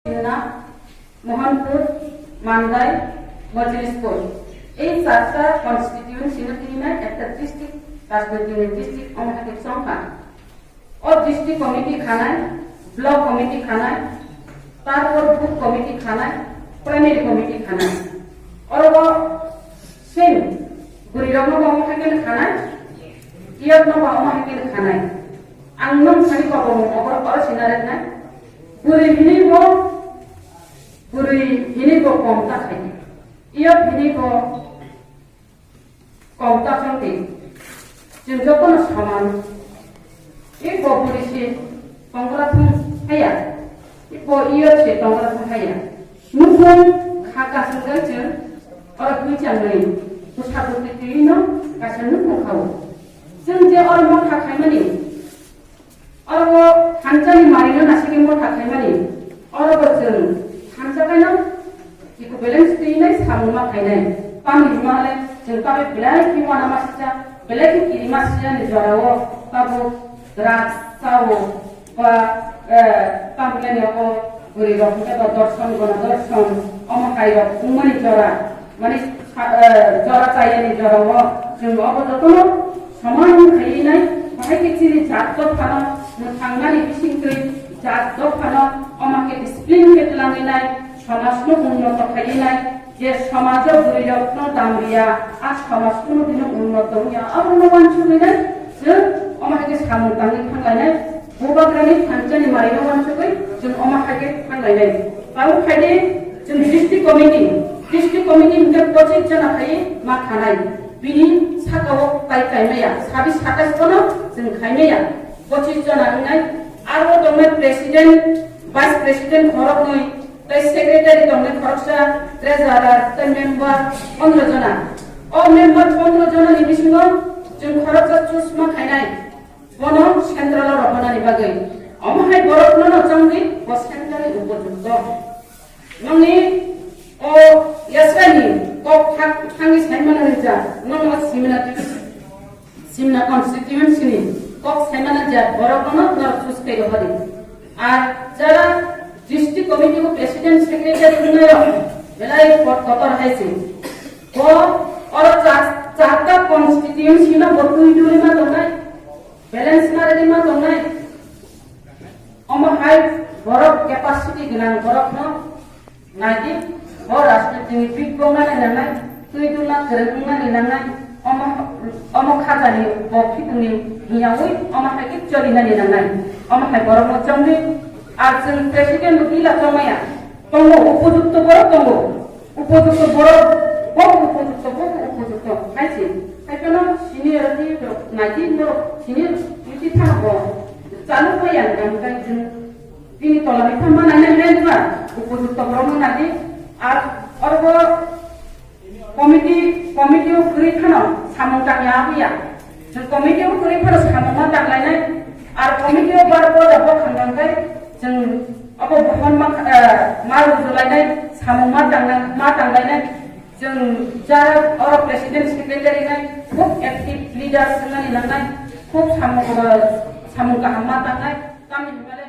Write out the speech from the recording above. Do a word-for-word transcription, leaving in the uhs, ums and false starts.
Singna, Mohanpur, Mandai, Mojlispur. Ei charta constituency no tini nai ekta district, Rajnitini district, omo hai khe chongkha. O district committee khanai, block committee khanai, tarpor booth committee khanai, primary committee khanai. Oro same bwrwi rokno bo omo hai khe khanai, iyot no bo omo hai khe khanai. Ang nung sani kobo mung obo oro sina rek nai. Bwrwi hini bo, bwrwi hini bo kom ta khai. Iyot hini bo kom ta chwng di. Chwng jotono soman. Iko buri se tongra thung haya. Iko iyo se tongra thung haya. Nukung kha kasing gai chwng oro twi chang nai. Kusa kusi twi no kaisa nukung khao. Chwng je oro motha khaimani. Oro thansa ni mari no nasik motha khaimani. Oro bo chwng thansa kaino equivalence twi nai samung ma khainai. Tamni hwnba le chwng tabuk belai khe uanama sija, belai khe kirima sija ni jora o tabuk drugs, chao, ba, eh, tamni o bwrwi rok hwnkhe bo dorson, gono dorson, omo hai rok wngmani jora, mani sa-, eh, jora chayani jora o chwng obo jotono soman khaiwi nai, bahai khe chini jat dophano mwthangnani bisingtwi jat dophano omo khe discipline khe twlangwi nai, somajno unnoto khaiwi nai, je somajo bwrwi rokno dam riya, a somaj kuno dino unnoto wngya, abono uansugwi nai chwng omo hai khe samung tangwi thanglainai, bubagrani thansani marino uansugwi chwng omo hai khe thanglainai. Tabuk khaidi chwng district committee, district committee hwnkhe pochis jona khai ma khanai. Bini saka o tai kaimaya, sabis satais bono chwng khaimaya, pochis jona wngnai. Aro tongnai president, vice president khoroknwi, tei secretary tongnai khoroksa, treasurer tei member pondro jona. O member pondro jona ni bisingo chwng khoroksa choose ma khainai, bono central o rohornani bagwi. Omo hai borok nono chongdi, bo central ni upojukto. Nongni o yasrani kok thang-, thangwi saimano ringjak, nono simna, simna constituency ni kok saimano ringjak, borok nono norok choose khe rohori. Ar jara district committee o president secretary wngnai rok belai kot kotor hai se. Bo oro cha-, charta constituency no bo twi twi ma tongnai, balance ma rwgwi ma tongnai. Omo hai borok capacity gwnang borokno naidi, bo rajniti ni big bo nani nangnai, twi duna kwrwng wngnani nangnai, omo, omo khajani bo khitungni hiyaui omo hai khe choli nani nangnai, omo hai borokno chongdi, ar chwng president no ila chongmaya, tongo, upojukto borok tongo. Upojukto borok, bo upojukto, bo upojukto. Hai se, hai phano seniority rok naidi borok, senior wngwi thang bo. Chalo phai ang, ang kai chwng. Bini tola ni thang ma nai nai nai ba. Upojukto borok no naidi. Ar oro bo committee, committee o kwrwi phano samung tangya abuya. Chwng committee o kwrwi phano samung ma tanglainai. Ar committee o bar bo da bo khang kai chwng abo bohon ma, eh, ma rujulainai, samung ma tangna, ma tanglainai. Chwng jara oro president secretary nai khub active leaders wngnani nangnai, khub samung, eh, samung kaham ma tangnai. Tamni hwnba le